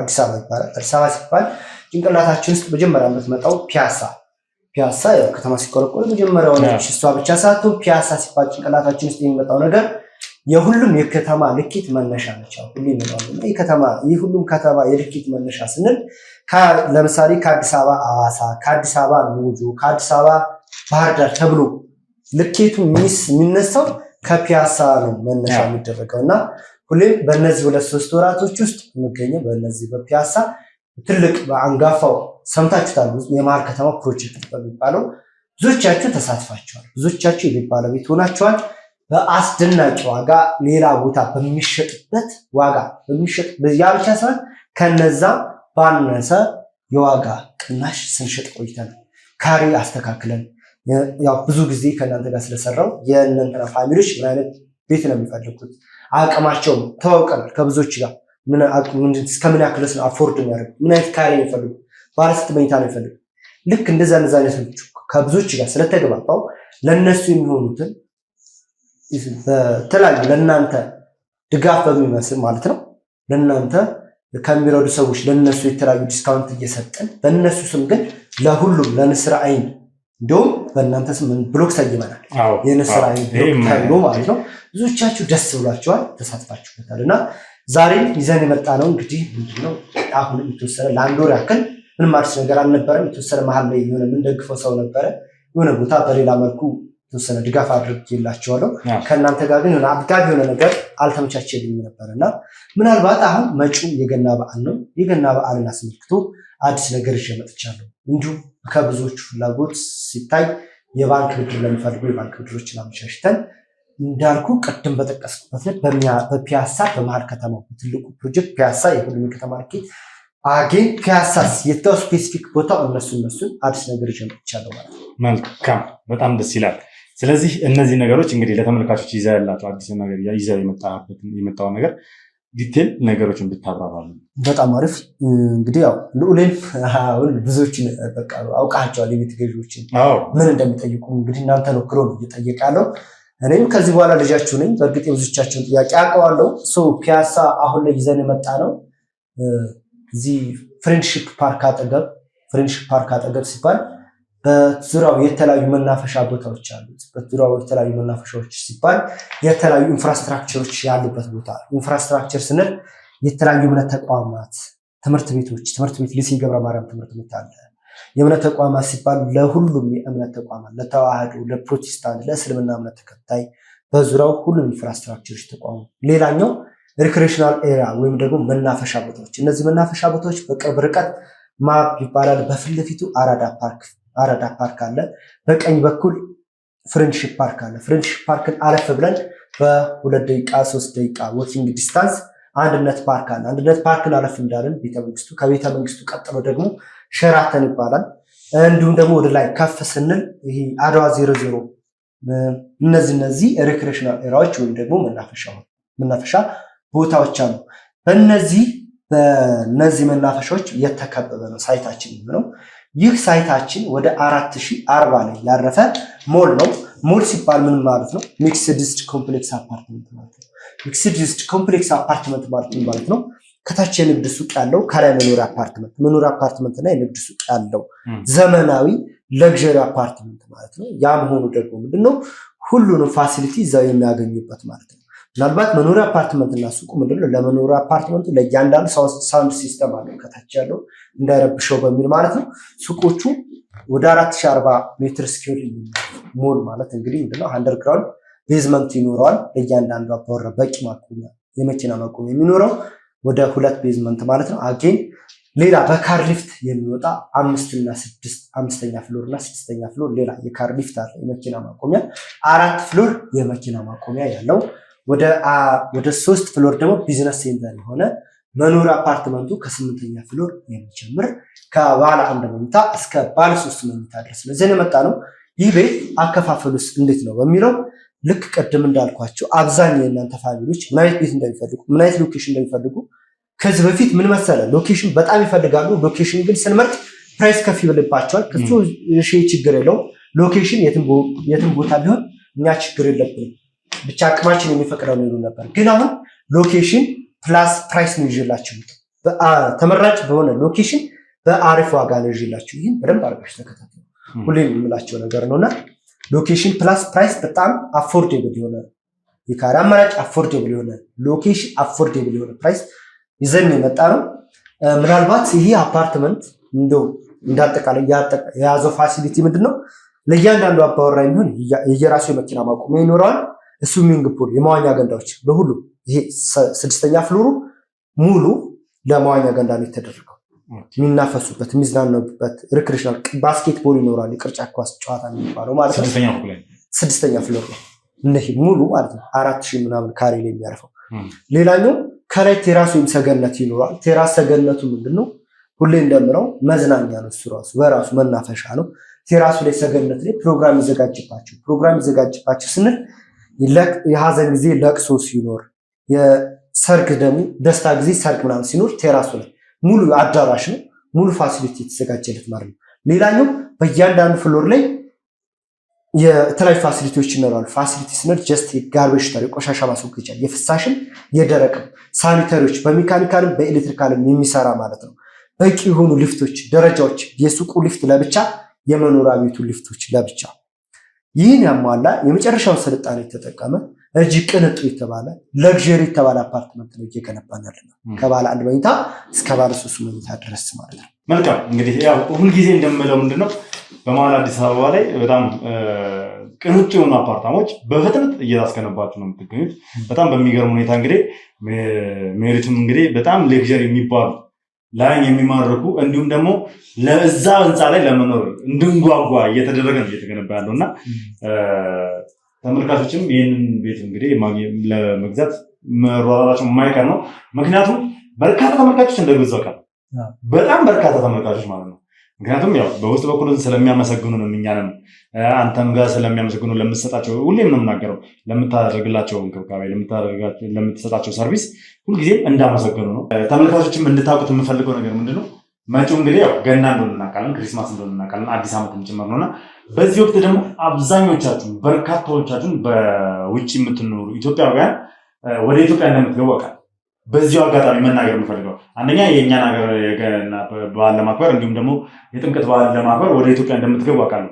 አዲስ አበባ ይባላል። አዲስ አበባ ሲባል ጭንቅላታችን ውስጥ መጀመሪያ የምትመጣው ፒያሳ። ፒያሳ ያው ከተማ ሲቆረቆር መጀመሪያው ነች። እሷ ብቻ ሳትሆን ፒያሳ ሲባል ጭንቅላታችን ውስጥ የሚመጣው ነገር የሁሉም የከተማ ልኬት መነሻ ነች። ያው ሁሉ ይመጣሉ እና የከተማ የሁሉም ከተማ የልኬት መነሻ ስንል ለምሳሌ ከአዲስ አበባ አዋሳ፣ ከአዲስ አበባ ሞጆ፣ ከአዲስ አበባ ባህር ዳር ተብሎ ልኬቱ የሚነሳው ከፒያሳ ነው መነሻ የሚደረገው። እና ሁሌም በእነዚህ 2-3 ወራቶች ውስጥ የሚገኘው በእነዚህ በፒያሳ ትልቅ በአንጋፋው፣ ሰምታችሁታል፣ የመሀል ከተማ ፕሮጀክት በሚባለው ብዙዎቻችሁ ተሳትፋችኋል። ብዙዎቻችሁ የቤት ባለቤት ሆናችኋል። በአስደናቂ ዋጋ፣ ሌላ ቦታ በሚሸጥበት ዋጋ በሚሸጥ፣ ያ ብቻ ሳይሆን ከነዛ ባነሰ የዋጋ ቅናሽ ስንሸጥ ቆይተናል። ካሬ አስተካክለን፣ ያው ብዙ ጊዜ ከእናንተ ጋር ስለሰራው የእነንትና family ዎች ምን አይነት ቤት ነው የሚፈልጉት፣ አቅማቸውም ተዋውቀናል ከብዙዎች ጋር፣ እስከምን ያክልስ ነው afford የሚያደርጉት፣ ምን አይነት ካሬ ነው የሚፈልጉት፣ ባለ ስንት መኝታ ነው የሚፈልጉት። ልክ እንደዛ እንደዛ አይነቶች ከብዙዎች ጋር ስለተግባባው ለእነሱ የሚሆኑትን በተለያዩ ለእናንተ ድጋፍ በሚመስል ማለት ነው፣ ለእናንተ ከሚረዱ ሰዎች ለእነሱ የተለያዩ discount እየሰጠን፣ በእነሱ ስም ግን ለሁሉም ለንስር አይን፣ እንዲሁም በእናንተ ስም block ሰይመናል። የንስር አይን block ተብሎ ማለት ነው። ብዙዎቻችሁ ደስ ብሏቸዋል፣ ተሳትፋችሁበታል። እና ዛሬ ይዘን የመጣ ነው እንግዲህ ምንድነው፣ አሁንም የተወሰነ ለአንድ ወር ያክል ምንም አዲስ ነገር አልነበረም። የተወሰነ መሀል ላይ የሆነ የምንደግፈው ሰው ነበረ፣ የሆነ ቦታ በሌላ መልኩ የተወሰነ ድጋፍ አድርጌላቸዋለሁ። ከእናንተ ጋር ግን የሆነ አጥጋቢ የሆነ ነገር አልተመቻቸልኝም ነበር። እና ምናልባት አሁን መጪው የገና በዓል ነው። የገና በዓልን አስመልክቶ አዲስ ነገር ይዤ መጥቻለሁ። እንዲሁም ከብዙዎቹ ፍላጎት ሲታይ የባንክ ብድር ለሚፈልጉ የባንክ ብድሮችን አመቻችተን፣ እንዳልኩ ቅድም በጠቀስኩበት ላይ በፒያሳ በመሀል ከተማው በትልቁ ፕሮጀክት፣ ፒያሳ የሁሉም የከተማ ልኬት፣ again ፒያሳስ የታው specific ቦታው፣ እነሱን አዲስ ነገር ይዤ መጥቻለሁ ማለት ነው። መልካም፣ በጣም ደስ ይላል። ስለዚህ እነዚህ ነገሮች እንግዲህ ለተመልካቾች ይዘህ ያላቸው አዲስ ነገር፣ ይዘህ የመጣውን ነገር detail ነገሮችን ብታብራራልን። በጣም አሪፍ። እንግዲህ ያው ልዑሌን አሁን ብዙዎችን በቃ አውቃቸዋል፣ የቤት ገዢዎችን ምን እንደሚጠይቁ እንግዲህ እናንተን ወክሎ ነው እየጠየቀ ያለው። እኔም ከዚህ በኋላ ልጃችሁ ነኝ። በእርግጥ የብዙቻቸውን ጥያቄ አውቀዋለሁ። So ፒያሳ አሁን ላይ ይዘን የመጣ ነው እዚህ ፍሬንድሺፕ ፓርክ አጠገብ። ፍሬንድሺፕ ፓርክ አጠገብ ሲባል በዙሪያው የተለያዩ መናፈሻ ቦታዎች አሉት። በዙሪያው የተለያዩ መናፈሻዎች ሲባል የተለያዩ infrastructure ኦች ያሉበት ቦታ። Infrastructure ስንል የተለያዩ እምነት ተቋማት፣ ትምህርት ቤቶች፣ ትምህርት ቤት ሊሴ ገብረ ማርያም ትምህርት ቤት አለ። የእምነት ተቋማት ሲባል ለሁሉም የእምነት ተቋማት፣ ለተዋህዶ፣ ለፕሮቴስታንት፣ ለእስልምና እምነት ተከታይ በዙሪያው ሁሉም infrastructure ኦች ተቋሙ። ሌላኛው recreational area ወይም ደግሞ መናፈሻ ቦታዎች። እነዚህ መናፈሻ ቦታዎች በቅርብ ርቀት ማብ ይባላል። በፊት ለፊቱ አራዳ ፓርክ፣ አራዳ ፓርክ አለ። በቀኝ በኩል ፍሬንድሺፕ ፓርክ አለ። ፍሬንድሺፕ ፓርክን አለፍ ብለን በ2 ደቂቃ 3 ደቂቃ walking distance አንድነት ፓርክ አለ። አንድነት ፓርክን አለፍ እንዳለን ቤተመንግስቱ፣ ከቤተ መንግስቱ ቀጥሎ ደግሞ ሸራተን ይባላል። እንዲሁም ደግሞ ወደ ላይ ከፍ ስንል ይሄ አድዋ 00፣ እነዚህ recreational area ዎች ወይም ደግሞ መናፈሻ ቦታዎች አሉ። በነዚህ መናፈሻዎች የተከበበ ነው site ኣችን የሚሆነው። ይህ site ኣችን ወደ 4040 ላይ ያረፈ ሞል ነው። ሞል ሲባል ምን ማለት ነው? Mixed use complex apartment ማለት ነው። Mixed use complex apartment ማለት ምን ማለት ነው? ከታች የንግድ ሱቅ ያለው፣ ከላይ መኖሪያ አፓርትመንት፣ መኖሪያ አፓርትመንት እና የንግድ ሱቅ ያለው ዘመናዊ luxury apartment ማለት ነው። ያ መሆኑ ደግሞ ምንድነው? ሁሉንም facility እዛው የሚያገኙበት ማለት ነው። ምናልባት መኖሪያ አፓርትመንት እና ሱቁ ምንድነው? ለመኖሪያ አፓርትመንቱ ለእያንዳንዱ sound system አለው፣ ከታች ያለው እንዳይረብሸው በሚል ማለት ነው። ሱቆቹ ወደ 4040 ሜትር square። ሞል ማለት እንግዲህ ምንድነው? Underground basement ይኖረዋል። ለእያንዳንዱ አባወራ በቂ ማቆሚያ፣ የመኪና ማቆሚያ የሚኖረው ወደ ሁለት basement ማለት ነው። Again ሌላ በ car lift የሚወጣ አምስት እና ስድስት፣ አምስተኛ floor እና ስድስተኛ floor ሌላ የ car lift አለ፣ የመኪና ማቆሚያ፣ አራት floor የመኪና ማቆሚያ ያለው፣ ወደ ሶስት floor ደግሞ business center የሆነ፣ መኖሪያ አፓርትመንቱ ከስምንተኛ floor የሚጀምር፣ ከባለ አንድ መኝታ እስከ ባለ ሶስት መኝታ ድረስ ነው ይዘን የመጣ ነው። ይህ ቤት አከፋፈሉስ እንዴት ነው በሚለው፣ ልክ ቅድም እንዳልኳቸው አብዛኛው የእናንተ family ዎች ምን አይነት ቤት እንደሚፈልጉ፣ ምን አይነት location እንደሚፈልጉ፣ ከዚህ በፊት ምን መሰለ፣ location በጣም ይፈልጋሉ። Location ግን ስንመርጥ price ከፍ ይብልባቸዋል። ከሱ እሺ ችግር የለውም፣ location የትም ቦታ ቢሆን እኛ ችግር የለብንም፣ ብቻ አቅማችን የሚፈቅደው ነው ይሉ ነበር። ግን አሁን location plus price ነው ይዤላችሁ የመጣሁት። ተመራጭ በሆነ location በአሪፍ ዋጋ ነው ይዤላችሁ። ይህን በደንብ አድርጋችሁ ተከታተሉ። ሁሌም የምላቸው ነገር ነውና location plus price በጣም affordable የሆነ የካሬ አማራጭ፣ affordable የሆነ location፣ affordable የሆነ price ይዘን የመጣ ነው። ምናልባት ይህ አፓርትመንት እንደው እንዳጠቃላይ የያዘው facility ምንድን ነው? ለእያንዳንዱ አባወራ የሚሆን የየራሱ የመኪና ማቆሚያ ይኖረዋል። Swimming pool፣ የመዋኛ ገንዳዎች ለሁሉም፣ ይሄ ስድስተኛ floor ኡ ሙሉ ለመዋኛ ገንዳ ነው የተደረገው። የሚናፈሱበት፣ የሚዝናኑበት recreational basketball ይኖራል። የቅርጫት ኳስ ጨዋታ የሚባለው ማለት ነው። ስድስተኛ floor ነው። እነዚህ ሙሉ ማለት ነው 4000 ምናምን ካሬ ላይ የሚያርፈው። ሌላኛው ከላይ terrace ወይም ሰገነት ይኖራል። Terrace ሰገነቱ ምንድን ነው? ሁሌ እንደምለው መዝናኛ ነው። እሱ ራሱ በራሱ መናፈሻ ነው። Terrace ኡ ላይ፣ ሰገነት ላይ ፕሮግራም ይዘጋጅባቸው ስንል የሀዘን ጊዜ ለቅሶ ሲኖር፣ የሰርግ ደግሞ ደስታ ጊዜ ሰርግ ምናምን ሲኖር terrace ኡ ላይ ሙሉ አዳራሽ ነው። ሙሉ facility የተዘጋጀለት ማለት ነው። ሌላኛው በእያንዳንዱ floor ላይ የተለያዩ facility ዎች ይኖራሉ። Facility ስንል just የ garbage፣ የቆሻሻ ማስወገጃ፣ የፍሳሽም የደረቅም፣ ሳኒተሪዎች በሜካኒካልም በኤሌክትሪካልም የሚሰራ ማለት ነው። በቂ የሆኑ ሊፍቶች፣ ደረጃዎች፣ የሱቁ ሊፍት ለብቻ፣ የመኖሪያ ቤቱ ሊፍቶች ለብቻ። ይህን ያሟላ፣ የመጨረሻውን ስልጣኔ የተጠቀመ፣ እጅግ ቅንጡ የተባለ፣ luxury የተባለ አፓርትመንት ነው እየገነባን ያለ ነው። ከባለ አንድ መኝታ እስከ ባለ ሶስት መኝታ ድረስ ማለት ነው። መልካም፣ እንግዲህ ያው ሁልጊዜ እንደምለው ምንድነው፣ በመሀል አዲስ አበባ ላይ በጣም ቅንጡ የሆኑ አፓርታማዎች በፍጥነት እያስገነባችሁ ነው የምትገኙት። በጣም በሚገርም ሁኔታ እንግዲህ ሜሪቱም እንግዲህ በጣም luxury የሚባሉ፣ ለአይን የሚማርኩ፣ እንዲሁም ደግሞ ለእዛ ህንፃ ላይ ለመኖር እንድንጓጓ እየተደረገ ነው እየተገነባ ያለው። እና ተመልካቾችም ይህንን ቤት እንግዲህ ለመግዛት መሯሯጣቸው የማይቀር ነው። ምክንያቱም በርካታ ተመልካቾች እንደገዙ አውቃለሁ። በጣም በርካታ ተመልካቾች ማለት ነው። ምክንያቱም ያው በውስጥ በኩል ስለሚያመሰግኑ እኛንም አንተም ጋር ስለሚያመሰግኑ፣ ለምትሰጣቸው፣ ሁሌም ነው የምናገረው፣ ለምታደርግላቸው እንክብካቤ፣ ለምትሰጣቸው service ሁልጊዜም እንዳመሰግኑ ነው። ተመልካቾችም እንድታውቁት የምፈልገው ነገር ምንድነው? መጪው እንግዲህ ያው ገና እንደሆነ እናውቃለን፣ Christmas እንደሆነ እናውቃለን፣ አዲስ ዓመትም ጭምር ነውና በዚህ ወቅት ደግሞ አብዛኞቻችሁ፣ በርካታዎቻችሁን በውጭ የምትኖሩ ኢትዮጵያውያን ወደ ኢትዮጵያ እንደምትገቡ አውቃለሁ። በዚሁ አጋጣሚ መናገር የምፈልገው አንደኛ የእኛን ሀገር የገና በዓል ለማክበር እንዲሁም ደግሞ የጥምቀት በዓል ለማክበር ወደ ኢትዮጵያ እንደምትገቡ አውቃለሁ።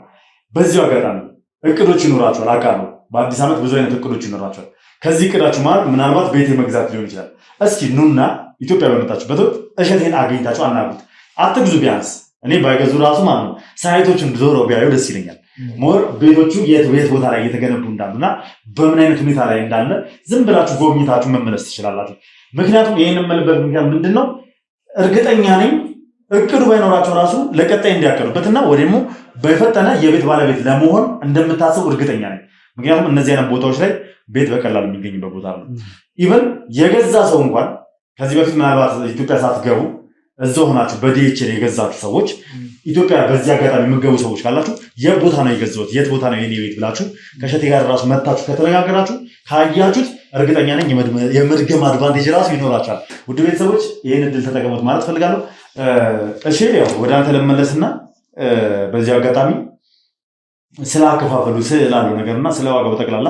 በዚሁ አጋጣሚ እቅዶች ይኖራቸዋል አውቃለሁ። በአዲስ ዓመት ብዙ አይነት እቅዶች ይኖራቸዋል። ከዚህ እቅዳችሁ ማለት ምናልባት ቤት የመግዛት ሊሆን ይችላል። እስኪ ኑና ኢትዮጵያ በመጣችሁበት ወቅት እሸቴን አግኝታችሁ አናግሩት። አትግዙ፣ ቢያንስ እኔ ባይገዙ ራሱ ማለት ነው site ኦችን ዞረው ቢያዩ ደስ ይለኛል። More ቤቶቹ የት የት ቦታ ላይ እየተገነቡ እንዳሉና በምን አይነት ሁኔታ ላይ እንዳለ ዝም ብላችሁ ጎብኝታችሁ መመለስ ትችላላችሁ። ምክንያቱም ይህን የምልበት ምክንያት ምንድን ነው? እርግጠኛ ነኝ እቅዱ ባይኖራቸው ራሱ ለቀጣይ እንዲያቀዱበትና ወይ ደግሞ በፈጠነ የቤት ባለቤት ለመሆን እንደምታስቡ እርግጠኛ ነኝ። ምክንያቱም እነዚህ አይነት ቦታዎች ላይ ቤት በቀላሉ የሚገኝበት ቦታ ነው። Even የገዛ ሰው እንኳን ከዚህ በፊት ምናልባት ኢትዮጵያ ሳትገቡ እዛው ሆናችሁ በ DHL የገዛችሁ ሰዎች፣ ኢትዮጵያ በዚህ አጋጣሚ የምትገቡ ሰዎች ካላችሁ የት ቦታ ነው የገዛሁት፣ የት ቦታ ነው የኔ ቤት ብላችሁ ከእሸቴ ጋር ራሱ መታችሁ ከተነጋገራችሁ፣ ካያችሁት እርግጠኛ ነኝ የመድገም advantage ራሱ ይኖራችኋል። ውድ ቤተሰቦች ይህን እድል ተጠቀሙት ማለት ፈልጋለሁ። እሺ፣ ያው ወደ አንተ ልመለስና በዚህ አጋጣሚ ስለ አከፋፈሉ ስላለው ነገር እና ስለ ዋጋው በጠቅላላ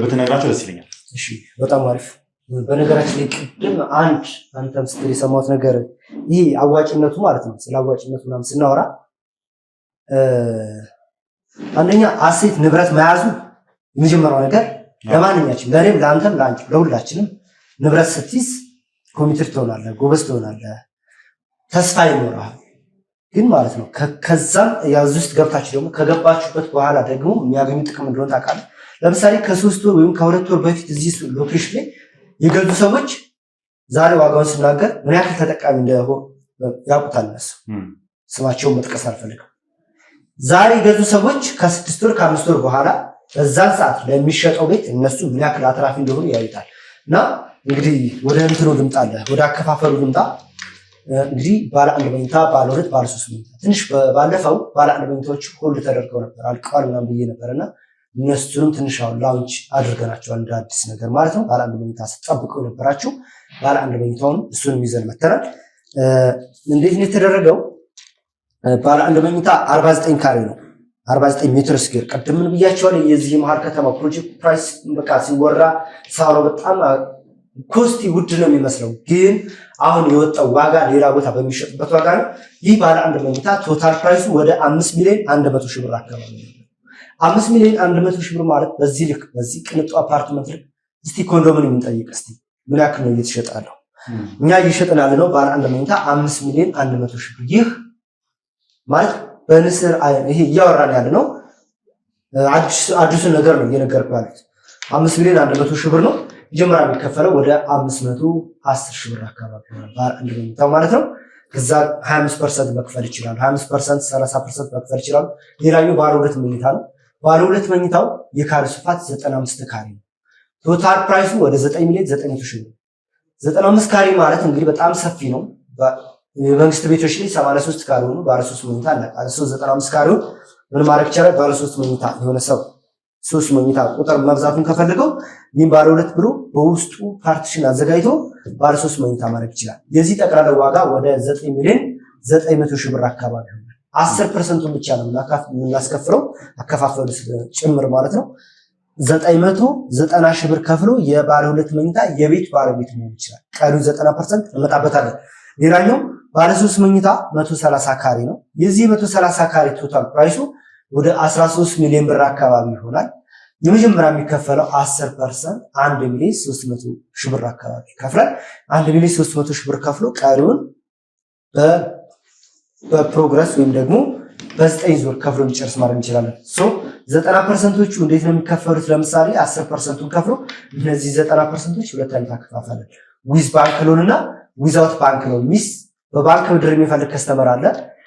ብትነግራቸው ደስ ይለኛል። እሺ፣ በጣም አሪፍ። በነገራችን ላይ ቅድም አንድ አንተም ስትል የሰማሁት ነገር ይሄ አዋጭነቱ ማለት ነው። ስለ አዋጭነቱ ምናምን ስናወራ አንደኛ asset ንብረት መያዙ የመጀመሪያው ነገር ለማንኛችም፣ ለእኔም፣ ለአንተም፣ ለአንቺም፣ ለሁላችንም ንብረት ስትይዝ committed ትሆናለህ፣ ጎበዝ ትሆናለህ፣ ተስፋ ይኖርሃል። ግን ማለት ነው ከዛም ያዝ ውስጥ ገብታችሁ ደግሞ ከገባችሁበት በኋላ ደግሞ የሚያገኙ ጥቅም እንደሆነ ታውቃለህ። ለምሳሌ ከ3 ወር ወይም ከ2 ወር በፊት እዚህ location ላይ የገዙ ሰዎች ዛሬ ዋጋውን ስናገር ምን ያክል ተጠቃሚ እንደሆኑ ያውቁታል እነሱ። ስማቸውን መጥቀስ አልፈልግም። ዛሬ የገዙ ሰዎች ከ6 ወር ከ5 ወር በኋላ በዛን ሰዓት ለሚሸጠው ቤት እነሱ ምን ያክል አትራፊ እንደሆኑ ያዩታል። እና እንግዲህ ወደ እንትኑ ልምጣለህ፣ ወደ አከፋፈሉ ልምጣ። እንግዲህ ባለ አንድ መኝታ፣ ባለ ሁለት፣ ባለ ሶስት መኝታ፣ ትንሽ ባለፈው ባለ አንድ መኝታዎች hold ተደርገው ነበር፣ አልቀዋል ምናምን ብዬ ነበር እና እነሱንም ትንሽ አሁን launch አድርገናቸዋል እንደ አዲስ ነገር ማለት ነው። ባለ አንድ መኝታ ስትጠብቀው የነበራችሁ ባለ አንድ መኝታውን እሱንም ይዘን መተናል። እንዴት ነው የተደረገው? ባለ አንድ መኝታ 49 ካሬ ነው። 49 ሜትር square። ቅድም ምን ብያቸዋለሁ? የዚህ የመሀል ከተማ ፕሮጀክት price በቃ ሲወራ ሳሮ በጣም Costly ውድ ነው የሚመስለው፣ ግን አሁን የወጣው ዋጋ ሌላ ቦታ በሚሸጥበት ዋጋ ነው። ይህ ባለ አንድ መኝታ total price ኡ ወደ 5 ሚሊዮን 100 ሺህ ብር አካባቢ ነው። 5 ሚሊዮን 100 ሺህ ብር ማለት በዚህ ልክ፣ በዚህ ቅንጡ አፓርትመንት ልክ፣ እስቲ ኮንዶሚኒየም እንጠይቅ እስቲ ምን ያክል ነው እየተሸጠ ያለው? እኛ እየሸጥን ያለ ነው ባለ አንድ መኝታ 5 ሚሊዮን 100 ሺህ ብር። ይህ ማለት በንስር አይን ይሄ እያወራን ያለ ነው፣ አዲሱን ነገር ነው እየነገርኩህ ያሉት። 5 ሚሊዮን 100 ሺህ ብር ነው። መጀመሪያ የሚከፈለው ወደ 510 ሺህ ብር አካባቢ ይሆናል ባለ አንድ መኝታው ማለት ነው። ከዛ 25% መክፈል ይችላሉ። 25%፣ 30% መክፈል ይችላሉ። ሌላኛው ባለ ሁለት መኝታ ነው። ባለ ሁለት መኝታው የካሬ ስፋት 95 ካሬ ነው። Total price ኡ ወደ 9 ሚሊዮን 900 ሺህ ነው። 95 ካሬ ማለት እንግዲህ በጣም ሰፊ ነው። የመንግስት ቤቶች ላይ 83 ካሬ ሆኑ ባለ ሶስት መኝታ አለ። 95 ካሬውን ምን ማድረግ ይቻላል? ባለ ሶስት መኝታ የሆነ ሰው ሶስት መኝታ ቁጥር መብዛቱን ከፈለገው ይህም ባለ ሁለት ብሎ በውስጡ partition አዘጋጅቶ ባለ ሶስት መኝታ ማድረግ ይችላል። የዚህ ጠቅላላ ዋጋ ወደ 9 ሚሊዮን 900 ሺህ ብር አካባቢ ይሆናል። 10% ኡን ብቻ ነው የምናስከፍለው፣ አከፋፈሉ ጭምር ማለት ነው። 990 ሺህ ብር ከፍሎ የባለ ሁለት መኝታ የቤት ባለቤት መሆን ይችላል። ቀሪው 90% እንመጣበታለን። ሌላኛው ባለ ሶስት መኝታ 130 ካሬ ነው። የዚህ 130 ካሬ total price ኡ ወደ 13 ሚሊዮን ብር አካባቢ ይሆናል። የመጀመሪያ የሚከፈለው 10%፣ 1 ሚሊዮን 300 ሺህ ብር አካባቢ ይከፍላል። 1 ሚሊዮን 300 ሺህ ብር ከፍሎ ቀሪውን በ progress ወይም ደግሞ በዘጠኝ ዙር ከፍሎ እንዲጨርስ ማድረግ እንችላለን። So 90% ኦቹ እንዴት ነው የሚከፈሉት? ለምሳሌ 10% ኡን ከፍሎ እነዚህ 90% ኦች ሁለት አይነት አከፋፈላል። With bank loan እና without bank loan ሚስ በባንክ ብድር የሚፈልግ customer አለ፣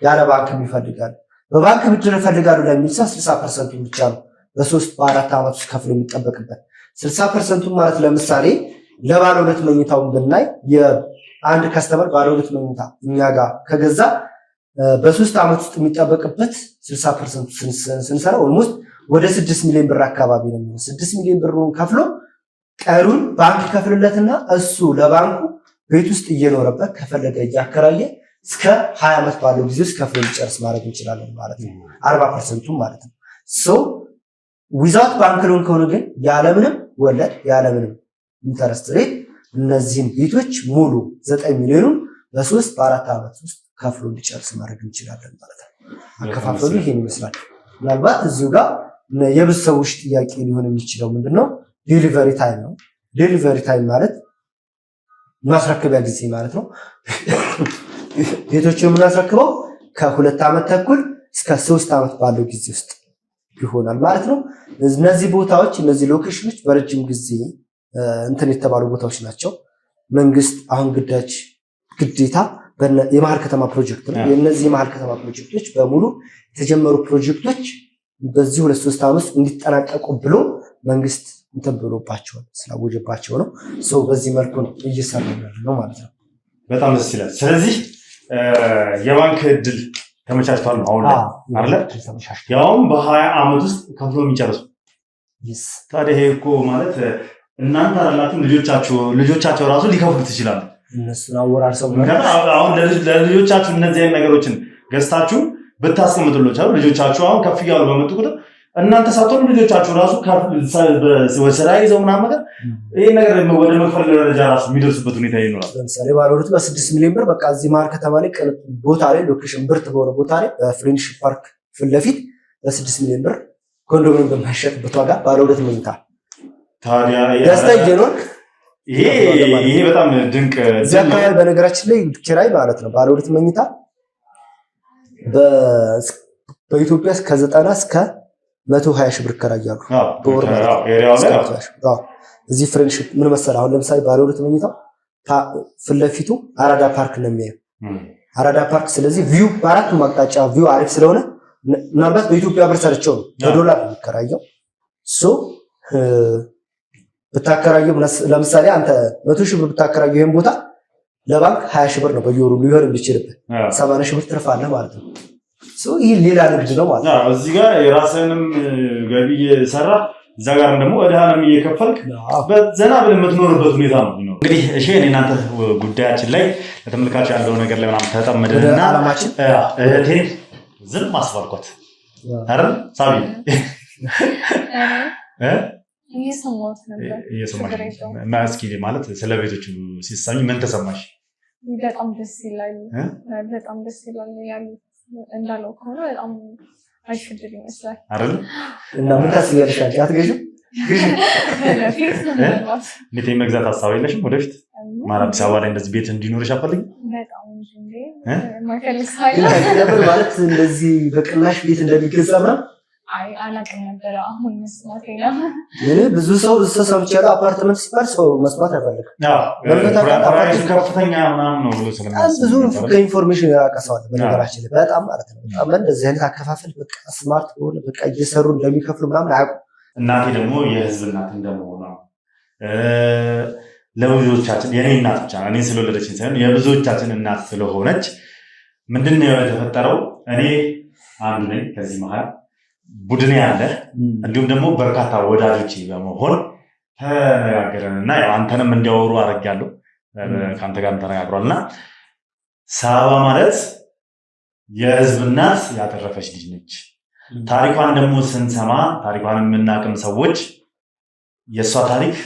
ያለ ባንክ የሚፈልጋል። በባንክ ብድር እፈልጋለሁ ለሚል ሰው 60% ኡን ብቻ ነው በ3 በ4 ዓመት ውስጥ ከፍሎ የሚጠበቅበት። 60% ኡን ማለት ለምሳሌ ለባለ ሁለት መኝታውን ብናይ የአንድ customer ባለ ሁለት መኝታ እኛ ጋር ከገዛ በ3 ዓመት ውስጥ የሚጠበቅበት 60% ስንሰራ almost ወደ 6 ሚሊዮን ብር አካባቢ ነው የሚሆነው። 6 ሚሊዮን ብሩን ከፍሎ ቀሩን ባንክ ይከፍልለትና እሱ ለባንኩ ቤት ውስጥ እየኖረበት ከፈለገ እያከራየ እስከ 20 ዓመት ባለው ጊዜ ውስጥ ከፍሎ ሊጨርስ ማድረግ እንችላለን ማለት ነው። 40% ኡ ማለት ነው። So without bank loan ከሆነ ግን ያለምንም ወለድ፣ ያለምንም interest rate እነዚህን ቤቶች ሙሉ 9 ሚሊዮኑን በ3 በ4 ዓመት ውስጥ ከፍሎ እንዲጨርስ ማድረግ እንችላለን ማለት ነው። አከፋፈሉ ይሄን ይመስላል። ምናልባት እዚሁ ጋር የብዙ ሰዎች ጥያቄ ሊሆን የሚችለው ምንድነው? Delivery time ነው። Delivery time ማለት ማስረከቢያ ጊዜ ማለት ነው። ቤቶችን የምናስረክበው ከ2 ዓመት ተኩል እስከ 3 ዓመት ባለው ጊዜ ውስጥ ይሆናል ማለት ነው። እነዚህ ቦታዎች፣ እነዚህ location ኦች በረጅም ጊዜ እንትን የተባሉ ቦታዎች ናቸው። መንግስት አሁን ግዳጅ ግዴታ የመሀል ከተማ ፕሮጀክት ነው። የእነዚህ የመሀል ከተማ ፕሮጀክቶች በሙሉ የተጀመሩ ፕሮጀክቶች በዚህ 2-3 ዓመት እንዲጠናቀቁ ብሎ መንግስት እንትን ብሎባቸዋል፣ ስላወጀባቸው ነው። So በዚህ መልኩ ነው እየሰራ ያለ ነው ማለት ነው። በጣም ደስ ይላል። ስለዚህ የባንክ እድል ተመቻችቷል ነው አሁን ላይ አይደለ? ያውም በ20 ዓመት ውስጥ ከፍሎ የሚጨርሱ። ታዲያ ይሄ እኮ ማለት እናንተ አይደላችሁም፣ ልጆቻቸው ራሱ ሊከፍሉት ይችላሉ። እነሱን አወራርሰው ምክንያቱም አሁን ለልጆቻችሁ እነዚህ አይነት ነገሮችን ገዝታችሁ ብታስቀምጡላቸው ልጆቻችሁ አሁን ከፍ እያሉ በመጡ ቁጥር እናንተ ሳትሆኑ ልጆቻችሁ ራሱ ስራ ይዘው ምናምን ነገር ይሄን ነገር ወደ መክፈል ደረጃ ራሱ የሚደርሱበት ሁኔታ ይኖራል። ለምሳሌ ባለ ሁለቱ በ6 ሚሊዮን ብር በቃ እዚህ መሀል ከተማ ላይ ቅንጡ ቦታ ላይ፣ location ብርት በሆነ ቦታ ላይ፣ በፍሬንድሺፕ ፓርክ ፊት ለፊት በ6 ሚሊዮን ብር ኮንዶሚኒየም በማይሸጥበት ዋጋ ባለ ሁለት መኝታ ታዲያ ገዝተህ እየኖርክ ይሄ በጣም ድንቅ እዚህ አካባቢ በነገራችን ላይ ኪራይ ማለት ነው ባለ ሁለት መኝታ በኢትዮጵያ እስከ 90 እስከ 120 ሺህ ብር ይከራያሉ በወር ማለት ነው። Area ው ላይ እስከ 120 ሺህ ብር። አዎ። እዚህ ፍሬንድሺፕ ምን መሰለህ፣ አሁን ለምሳሌ ባለ ሁለት መኝታው ፊት ለፊቱ አራዳ ፓርክ ነው የሚያየው። አራዳ ፓርክ። ስለዚህ view በአራቱም አቅጣጫ view አሪፍ ስለሆነ ምናልባት በኢትዮጵያ ብር ሰርቸው ነው፣ በዶላር ነው የሚከራየው። So ብታከራየው ለምሳሌ አንተ 100 ሺህ ብር ብታከራየው ይሄን ቦታ ለባንክ 20 ሺህ ብር ነው በየወሩ ሊሆን የሚችልብህ፣ 80 ሺህ ብር ትርፋለህ ማለት ነው። So ይህ ሌላ ንግድ ነው ማለት ነው። እዚህ ጋር የራስህንም ገቢ እየሰራ እዛ ጋርም ደግሞ እዳህንም እየከፈልክ ዘና ብለህ የምትኖርበት ሁኔታ ነው የሚኖረው። እንግዲህ እሺ፣ እኔ እናንተ ጉዳያችን ላይ ለተመልካች ያለው ነገር ላይ ምናምን ወደ ተጠመድንና አላማችን እህቴን ዝም አስባልኳት አይደል ሳቢ? እ? እየሰማሁት ነበር። እየሰማሽ ችግር የለውም። እስኪ ማለት ስለ ቤቶቹ ሲሰሚ ምን ተሰማሽ? በጣም ደስ ይላል። እ? በጣም ደስ ይላል። ያሉት እንዳለው ከሆነ በጣም አሪፍ ዕድል ይመስላል። አይደል? እና ምን ታስቢያለሽ አንቺ? አትገዢም? ግዢ። ወደፊት ምናልባት ቤት የመግዛት ሀሳብ የለሽም? ወደፊት ማለት አዲስ አበባ ላይ እንደዚህ ቤት እንዲኖርሽ አትፈልጊም? በጣም እንጂ እንዴ እ? የማይፈልግ ሰው አለ? ግን ታውቂ ነበር ማለት እንደዚህ በቅናሽ ቤት እንደሚገዛ ምናምን? አይ አላውቅም ነበረ። አሁን መስማቴ ነው። እኔ ብዙ ሰው ብዙ ሰው ሰምቻለሁ። አፓርትመንት ሲባል ሰው መስማት አይፈልግም። አዎ፣ በእርግጥ price ኡ ከፍተኛ ምናምን ነው ብሎ በጣም ስለሚያስብ ብዙ ነበር። ከ information የራቀ ሰው አለ በነገራችን ላይ በጣም ማለት ነው። በጣም እንደዚህ አይነት አከፋፈል በቃ smart በሆነ በቃ እየሰሩ እንደሚከፍሉ ምናምን አያውቁም። እናቴ ደግሞ የህዝብ እናት እንደመሆኗ ለብዙዎቻችን የኔ እናት ብቻ እኔን ስለወለደችኝ ሳይሆን የብዙዎቻችን እናት ስለሆነች ምንድን ነው የተፈጠረው? እኔ አንዱ ነኝ ከዚህ መሀል ቡድኔ አለ፣ እንዲሁም ደግሞ በርካታ ወዳጆቼ በመሆን ተነጋገረን እና ያው አንተንም እንዲያወሩ አደርጋለሁ። ከአንተ ጋርም ተነጋግሯል እና ሳባ ማለት የህዝብ እናት ያተረፈች ልጅ ነች። ታሪኳን ደግሞ ስንሰማ ታሪኳን የምናቅም ሰዎች የእሷ ታሪክ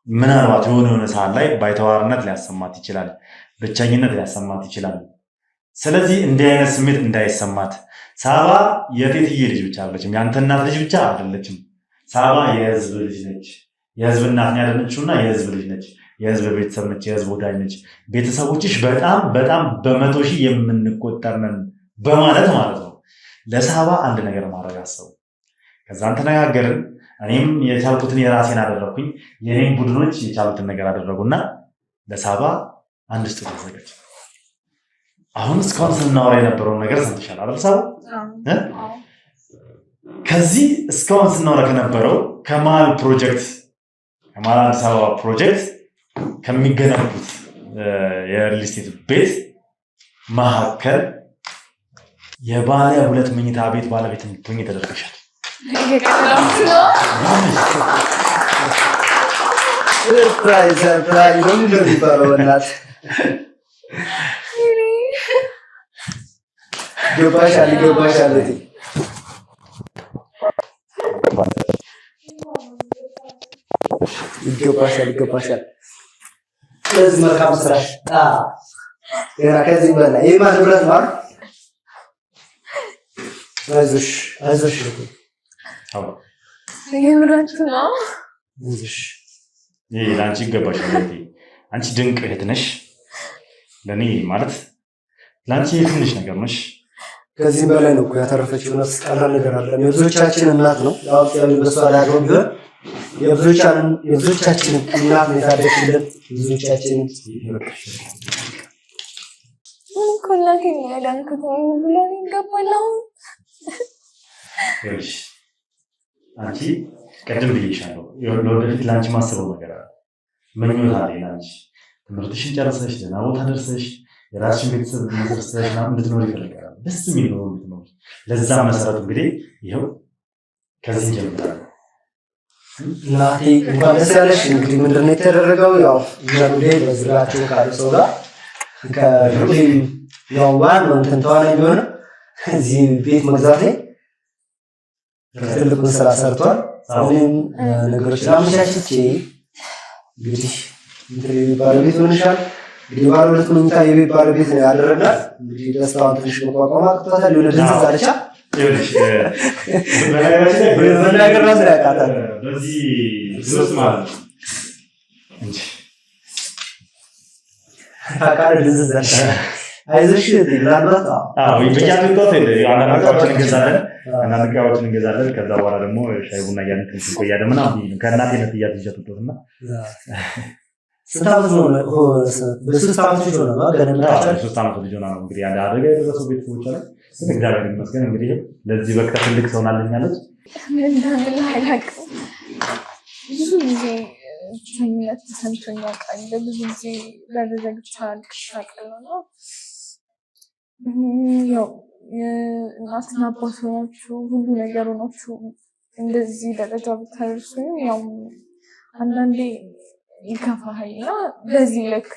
ምናልባት የሆነ የሆነ ሰዓት ላይ ባይተዋርነት ሊያሰማት ይችላል፣ ብቸኝነት ሊያሰማት ይችላል። ስለዚህ እንዲህ አይነት ስሜት እንዳይሰማት ሳባ የቴትዬ ልጅ ብቻ አይደለችም፣ የአንተ እናት ልጅ ብቻ አይደለችም። ሳባ የህዝብ ልጅ ነች። የህዝብ እናት ነው ያደለችውና የህዝብ ልጅ ነች። የህዝብ ቤተሰብ ነች። የህዝብ ወዳጅ ነች። ቤተሰቦችሽ በጣም በጣም በመቶ ሺህ የምንቆጠር ነን በማለት ማለት ነው ለሳባ አንድ ነገር ማድረግ አሰቡ። ከዛን ተነጋገርን። እኔም የቻልኩትን የራሴን አደረኩኝ። የኔም ቡድኖች የቻሉትን ነገር አደረጉና ለሳባ አንድ ስጦታ አዘጋጀ። አሁን እስካሁን ስናወራ የነበረውን ነገር ሰምተሻል አይደል ሳባ? እ? ከዚህ እስካሁን ስናወራ ከነበረው ከመሀል ፕሮጀክት ከመሀል አዲስ አበባ ፕሮጀክት ከሚገነቡት የሪል ስቴት ቤት መካከል የባለ ሁለት መኝታ ቤት ባለቤት እንድትሆኚ ተደርገሻል። እየቀለድኩ ነው። surprise surprise ነው ምንድን ነው የሚባለው? በእናትህ ገባሻል፣ ይገባሻል እህቴ። ይገባሻል፣ ይገባሻል። ስለዚህ መልካም ስራሽ። ገና ከዚህ በላይ ይሄማ ንብረት ነው አይደል? አይዞሽ፣ አይዞሽ እህቴ፣ አዎ፣ የምራችሁ ነው? አይዞሽ። ይሄ ለአንቺ ይገባሻል እህቴ። አንቺ ድንቅ እህት ነሽ። ለእኔ ማለት ለአንቺ ትንሽ ነገር ነሽ። ከዚህም በላይ ነው እኮ ያተረፈችው ነፍስ። ቀላል ነገር አይደለም። የብዙዎቻችን እናት ነው። ያው እግዚአብሔር በሷ ላይ አድሮ ቢሆን የብዙዎቻችንን እናት ነው የታደግሽልን። ብዙዎቻችንን እኔ እኮ እናቴን ነው ያዳንኩት ብሎ ይገባል አሁን። ይኸውልሽ አንቺ ቅድም ብዬሻለሁ፣ ለወደፊት ለአንቺ ማስበው ነገር አለ፣ ምኞት አለ ለአንቺ። ትምህርትሽን ጨርሰሽ ደህና ቦታ ደርሰሽ የራስሽን ቤተሰብ መስርተሽ ምናምን እንድትኖር ይፈልጋል። ደስ የሚል ኑሮ እንድትኖር። ለዛ መሰረቱ እንግዲህ ይኸው ከዚህ እንጀምራለን። እናቴ እንኳን ደስ ያለሽ። እንግዲህ ምንድን ነው የተደረገው? ያው ዘንዴ በዙሪያቸው ካሉ ሰው ጋር ከሉሌም ያው ዋናው እንትን ተዋናይ ቢሆንም እዚህ ቤት መግዛት ላይ ትልቁን ስራ ሰርቷል። እኔም ነገሮችን አመቻችቼ እንግዲህ እንትን የቤት ባለቤት ሆነሻል። እንግዲህ ባለ ሁለት መኝታ የቤት ባለቤት ነው ያደረግናት። እንግዲህ ደስታዋን ትንሽ መቋቋም አቅቷታል። የሆነ ድንዝዝ አለቻ። ይኸውልሽ በነገራችን ላይ በዚህ መናገር ራሱ ያቃታል። በዚህ ውስጥ ማለት ነው እንጂ ታውቃለህ፣ ድንዝዝ አለች። አይዞሽ እህቴ፣ ምናልባት አዎ በየአንድ አንዳንድ እቃዎችን እንገዛለን አንዳንድ እቃዎችን እንገዛለን። ከዛ በኋላ ደግሞ ሻይ ቡና እያልን ትንሽ እንቆያለን ምናምን ነው። ከእናቴ ነው ጥያት ይዣት ወጣሁት እና ስንት ዓመት ነው? በሶስት ዓመት ልጅ ሆነ ነው ገና የመጣችው? ሶስት ዓመት ልጅ ሆና ነው እንግዲህ አንድ አደጋ የደረሰው ቤተሰቦቿ ላይ። ግን እግዚአብሔር ይመስገን እንግዲህ ለዚህ በቅታ ትልቅ ሰው ሆናልኛለች። ምን እንደምልህ አላውቅም። ብዙ ጊዜ ብቸኝነት ተሰምቶኝ ያውቃል። ብዙ ጊዜ በር ዘግቼ አልቅሼ አውቃለሁ እና ያው እናትና አባት ሆናችሁ ሁሉ ነገር ሆናችሁ እንደዚህ ደረጃ ብታደርሱኝ ያው አንዳንዴ ይከፋሃል እና በዚህ ልክ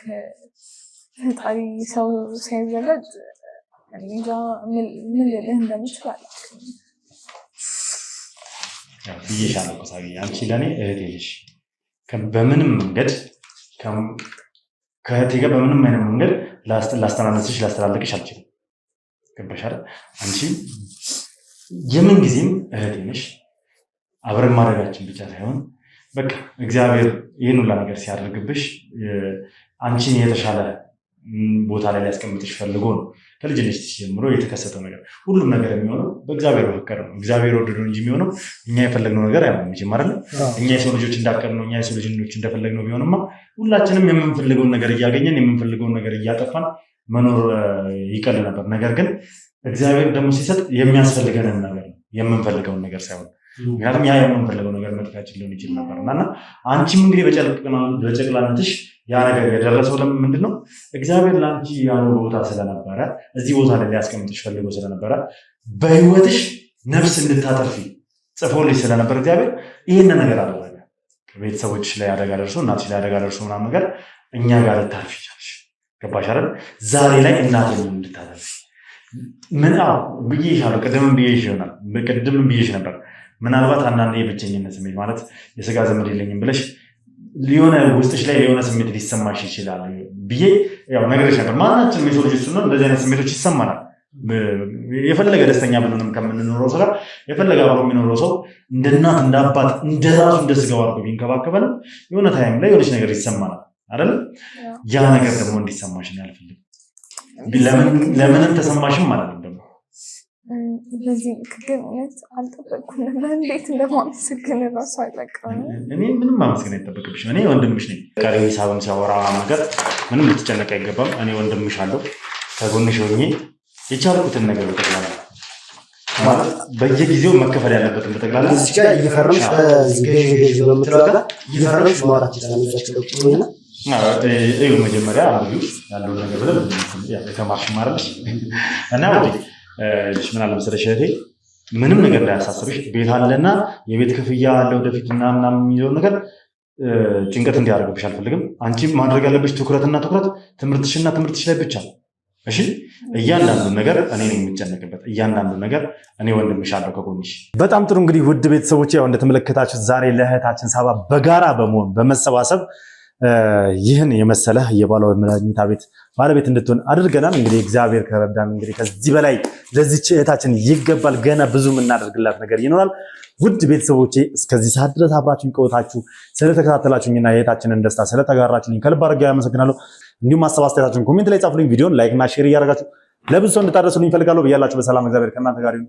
ፈጣሪ ሰው ሳይዘጋጅ እንጃ ምን ልልህ እንደምችል አላውቅም። ብዬሻለሁ እኮ ሳቢ፣ አንቺ ለእኔ እህቴ ነሽ። በምንም መንገድ ከእህቴ ጋር በምንም አይነት መንገድ ላስተናነስሽ ላስተላልቅሽ አልችልም። ገባሽ አይደል? አንቺ የምን ጊዜም እህቴ ነሽ። አብረን ማድረጋችን ብቻ ሳይሆን በቃ እግዚአብሔር ይህን ሁላ ነገር ሲያደርግብሽ አንቺን የተሻለ ቦታ ላይ ሊያስቀምጥሽ ፈልጎ ነው። ከልጅነትሽ ጀምሮ የተከሰተው ነገር ሁሉም ነገር የሚሆነው በእግዚአብሔር በፈቀደ ነው። እግዚአብሔር ወደዶ እንጂ የሚሆነው እኛ የፈለግነው ነገር አይሆንም። መቼም አይደለ? እኛ የሰው ልጆች እንዳቀድነው፣ እኛ የሰው ልጆች እንደፈለግነው ቢሆንማ ሁላችንም የምንፈልገውን ነገር እያገኘን የምንፈልገውን ነገር እያጠፋን መኖር ይቀል ነበር። ነገር ግን እግዚአብሔር ደግሞ ሲሰጥ የሚያስፈልገንን ነገር ነው፣ የምንፈልገውን ነገር ሳይሆን። ምክንያቱም ያ የምንፈልገው ነገር መጥፊያችን ሊሆን ይችል ነበር እና አንቺም እንግዲህ በጨቅላነትሽ ያ ነገር የደረሰው ለምን ምንድን ነው? እግዚአብሔር ለአንቺ ያለው ቦታ ስለነበረ፣ እዚህ ቦታ ላይ ሊያስቀምጥሽ ፈልጎ ስለነበረ፣ በህይወትሽ ነፍስ እንድታተርፊ ጽፎልሽ ስለነበር እግዚአብሔር ይህንን ነገር አደረገ። ቤተሰቦችሽ ላይ አደጋ ደርሶ፣ እናትሽ ላይ አደጋ ደርሶ ምናምን ነገር እኛ ጋር ልታርፊ ቻልሽ። ገባሽ አይደል? ዛሬ ላይ እናቴን እንድታተርፊ ምን ብዬሻለሁ። ቅድምም ብዬሽ ይሆናል፣ ቅድምም ብዬሽ ነበር። ምናልባት አንዳንዴ የብቸኝነት ስሜት ማለት የስጋ ዘመድ የለኝም ብለሽ ሊሆነ ውስጥሽ ላይ የሆነ ስሜት ሊሰማሽ ይችላል ብዬ ያው ነግሬሽ ነበር። ማናችንም የሰው ልጆች ስንሆን እንደዚህ አይነት ስሜቶች ይሰማናል። የፈለገ ደስተኛ ብንሆንም ከምንኖረው ስራ የፈለገ አብሮ የሚኖረው ሰው እንደ እናት፣ እንደ አባት፣ እንደ ራሱ እንደ ስጋው አድርጎ ቢንከባከበንም የሆነ time ላይ የሆነች ነገር ይሰማናል አይደለ? ያ ነገር ደግሞ እንዲሰማሽ ነው አልፈልግም። ለምንም ተሰማሽም ማለት ነው ደግሞ። በዚህ ልክ ግን እውነት አልጠበቅኩም ነበር። እንዴት እንደማመሰግን እራሱ አላውቅም። እኔ ምንም ማመስገን አይጠበቅብሽም። እኔ ወንድምሽ ነኝ። ቀሪ ሂሳብም ሲያወራ ነገር ምንም ልትጨነቅ አይገባም። እኔ ወንድምሽ አለው፣ ከጎንሽ ሆኜ የቻልኩትን ነገር በጠቅላላ ማለት በየጊዜው መከፈል ያለበትን በጠቅላላ እዚህ ጋር እየፈረምሽ በዚህ ገዥ ገዥ በምትለው ጋር እየፈረምሽ ማውራት ይችላል። እዩ መጀመሪያ አንብቢው ያለውን ነገር ብለን የተማርሽ ማረልሽ እና ልጅ ምን አለ መሰለሽ እህቴ፣ ምንም ነገር እንዳያሳስብሽ፣ ቤት አለና የቤት ክፍያ አለ ወደፊት እና ምናምን የሚለውን ነገር ጭንቀት እንዲያደርግብሽ አልፈልግም። አንቺ ማድረግ ያለብሽ ትኩረትና ትኩረት ትምህርትሽና ትምህርትሽ ላይ ብቻ ነው። እሺ፣ እያንዳንዱ ነገር እኔ ነኝ የምጨነቅበት፣ እያንዳንዱ ነገር እኔ ወንድምሽ አለው ከጎንሽ። በጣም ጥሩ። እንግዲህ ውድ ቤተሰቦች ያው እንደተመለከታችሁት ዛሬ ለእህታችን ሳባ በጋራ በመሆን በመሰባሰብ ይህን የመሰለ የባለ መኝታ ቤት ባለቤት እንድትሆን አድርገናል። እንግዲህ እግዚአብሔር ከረዳን እንግዲህ ከዚህ በላይ ለዚች እህታችን ይገባል። ገና ብዙ የምናደርግላት ነገር ይኖራል። ውድ ቤተሰቦቼ እስከዚህ ሰዓት ድረስ አብራችሁኝ ቆይታችሁ ስለተከታተላችሁኝና የእህታችንን ደስታ ስለተጋራችሁኝ ከልብ አድርጌ አመሰግናለሁ። እንዲሁም ሀሳብ አስተያየታችሁን comment ላይ ጻፉልኝ። ቪዲዮን like እና share እያደረጋችሁ ለብዙ ሰው እንድታደርሱልኝ እፈልጋለሁ። ብያላችሁ በሰላም እግዚአብሔር ከእናንተ ጋር ይሁን።